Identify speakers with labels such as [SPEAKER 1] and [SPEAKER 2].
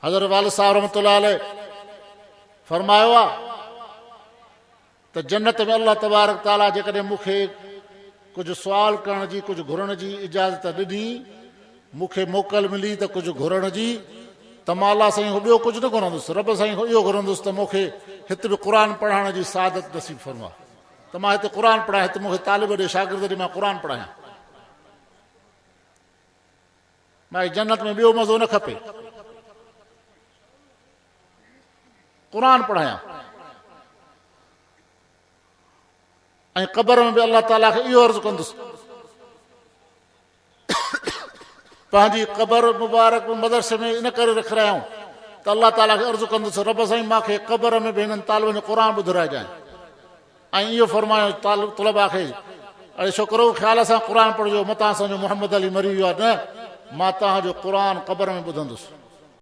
[SPEAKER 1] حضرت والد صاحب رحمة الله عليه فرمايو آ ته جنت ۾ الله تبارڪ تعاليٰ جيڪڏهن مون کي ڪجهه سوال ڪرڻ جي ڪجهه گهرڻ جي اجازت ڏني، مون کي موڪل ملي ته ڪجهه گهرڻ جي، ته مان الله سائين کان ٻيو ڪجهه نه گهرندس، رب سائين کان اهو گهرندس ته مون کي هت به قرآن پڙهائڻ جي سعادت نصيب فرما ته مان هتي قرآن پڙهايان، هت مون کي طالب ڏي، شاگرد ڏي، مان قرآن پڙهايان. مان کي جنت ۾ ٻيو مزو نه کپي. قرآن پڙهايان ۽ قبر ۾ به الله تعاليٰ کي اهو عرض ڪندس پنهنجي قبر مبارڪ مدرسي ۾ ان ڪري رکرايائون ته الله تعاليٰ کي عرض ڪندس رب سائين مان کي قبر ۾ به هنن طالبن جو قرآن ٻڌرائجانء ۽ اهو فرمايو طلبا کي اڙي ڇوڪرو خيال سان قرآن پڙهجو متان اسان جو محمد علي مري ويو آهي نه مان توهان جو قرآن قبر ۾ ٻڌندس.